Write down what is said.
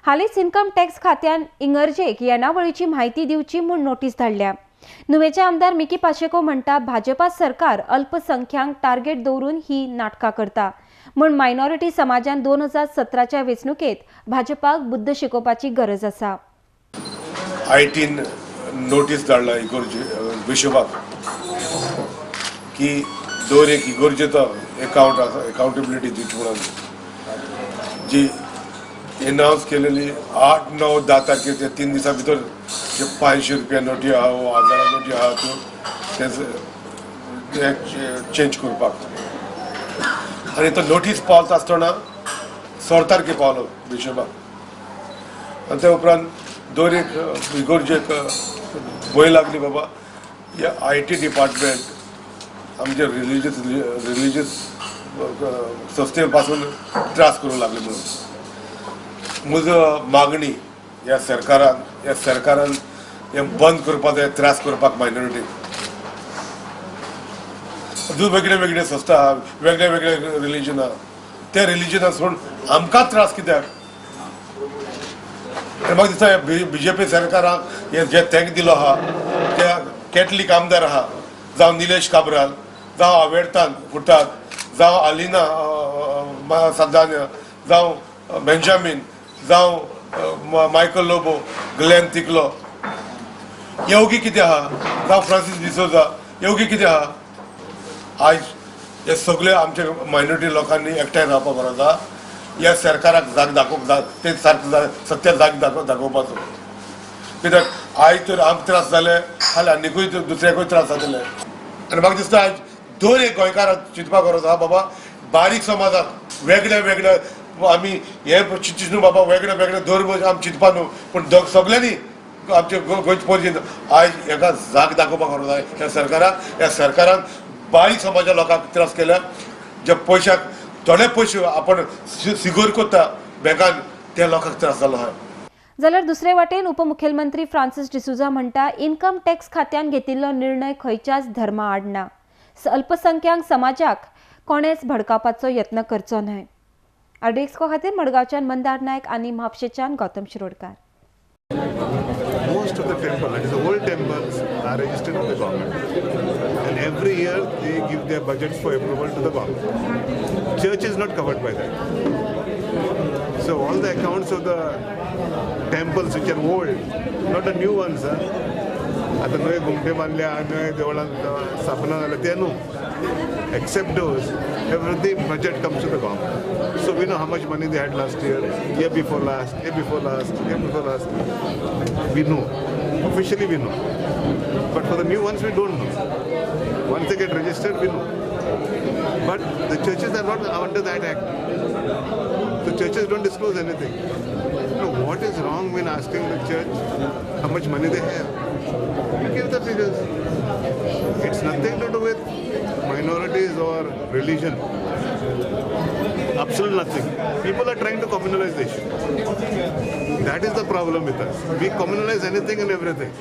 हालींच income tax खात्यान इंगर्जेक येणावळीची म्हायती दिवची म्हूण नोटीस धाडल्या. नुवेचे आमदार मिकी पाचेको म्हणटा भाजपा सरकार अल्पसंख्याक टार्गेट दवरून ही नाटकां करता म्हूण मायनॉरिटी समाजान 2017च्या वेंचणुकेत भाजपाक बुद्द शिकोवपाची गरज आसा. आयटीन नोटीस धाडला इगोर्जे बिशपाक की दर एक इगोर्जेचो एकाउंट आसा, एकाउंटेबिलिटी दिवची म्हणून जी एनाउन्स केलेली 8, 9, 10 तारखेर ते 3 दिसां भितर जे 500 रुपया नोटी आहा वो 1000 नोटी आहा त्यो ते चेंज करपाक. आनी तो नोटीस पावता आसतना 16 तारखेर पावलो बिशपाक. आनी त्या उपरांत दर एक इगोर्जेक भंय लागली बाबा हे IT department आमचे रिलिजियस संस्थे पासून त्रास करूंक लागले म्हणून म्हजो मागणी ह्या सरकारान हें बंद करपाक जाय, त्रास करपाक मायनॉरिटीक. अजून वेगळे वेगळे संस्था आहा, वेगळे वेगळे रिलिजन आहा, त्या रिलिजना सोडून आमकां त्रास कित्याक? आनी म्हाका दिसता बीजेपी सरकाराक हे जे thank दिलो आहा त्या कॅथलीक आमदार आहा, जावं निलेश काब्राल, जावं आवेर्तान फुटात, जावं आलिना सदान्या, जावं बेंजामीन, जावं मायकल लोबो, ग्लॅन तिकलो, योगी कितें आहा, जावं फ्रांसीस डिसोजा, योगी कितें आहा. आयज हे सगळे आमचे मायनॉरिटी लोकांनी एकठांय रावपाक गरज आहा. ह्या सरकाराक जाग दाखोवंक जाय, ते सारकें सत्या जाग दाखोवपाचो. कित्याक आयज तर आमकां त्रास जाले जाल्यार आनिकूय दुसऱ्याकूय त्रास जातले. आनी म्हाका दिसता आयज दर एक गोंयकाराक चिंतपाक गरज आहा बाबा बारीक समाजाक वेगळे वेगळे आमी हे चिंतू न्हू बाबा, वेगळे वेगळे धर्म आमी चिंतपा न्हू, पूण सगळ्यांनी आमचे गोंयचे पोरजे आयज हेका जाग दाखोवपाक गरज आहा ह्या सरकाराक. ह्या सरकारान बारीक समाजा लोकांक त्रास केल्या, जे पयशाक थोडे पयशे आपण सिगोर करता बँकान त्या लोकांक त्रास जालो आहा. जाल्यार दुसरे वाटेन उपमुख्यमंत्री फ्रांसीस डिसोझा म्हणटा इन्कम टॅक्स खात्यान घेतिल्लो निर्णय खंयच्याच धर्मा आड ना. अल्पसंख्याक समाजाक कोणेच भडकावपाचो यत्न करचो न्हय. आरडीएक्सको खातीर मडगांवच्यान मंदार नायक आनी म्हापशेच्यान Gautam Shirodkar. Most of the temple, that is the old temples, are registered with the government, and every year they give their budgets for approval to the government. Church is not covered by that. So all the accounts of the temples which are old, not the new ones, आता नवे घुमटे बांधले, नवे देवळां स्थापना जाल्या ते न्हू, except those, every budget comes to the government. So we know how much money they had last year, year before last, year before last, year before last. We know, officially we know. But for the new ones we don't know. Once they get registered, we know. But the churches are not under that act. The churches don't disclose anything. No, what is wrong when asking the church how much money they have? You give the figures. It's nothing to do with minorities or religion. Absolutely nothing. People are trying to communalize the issue. That is the problem with us. We communalize anything and everything.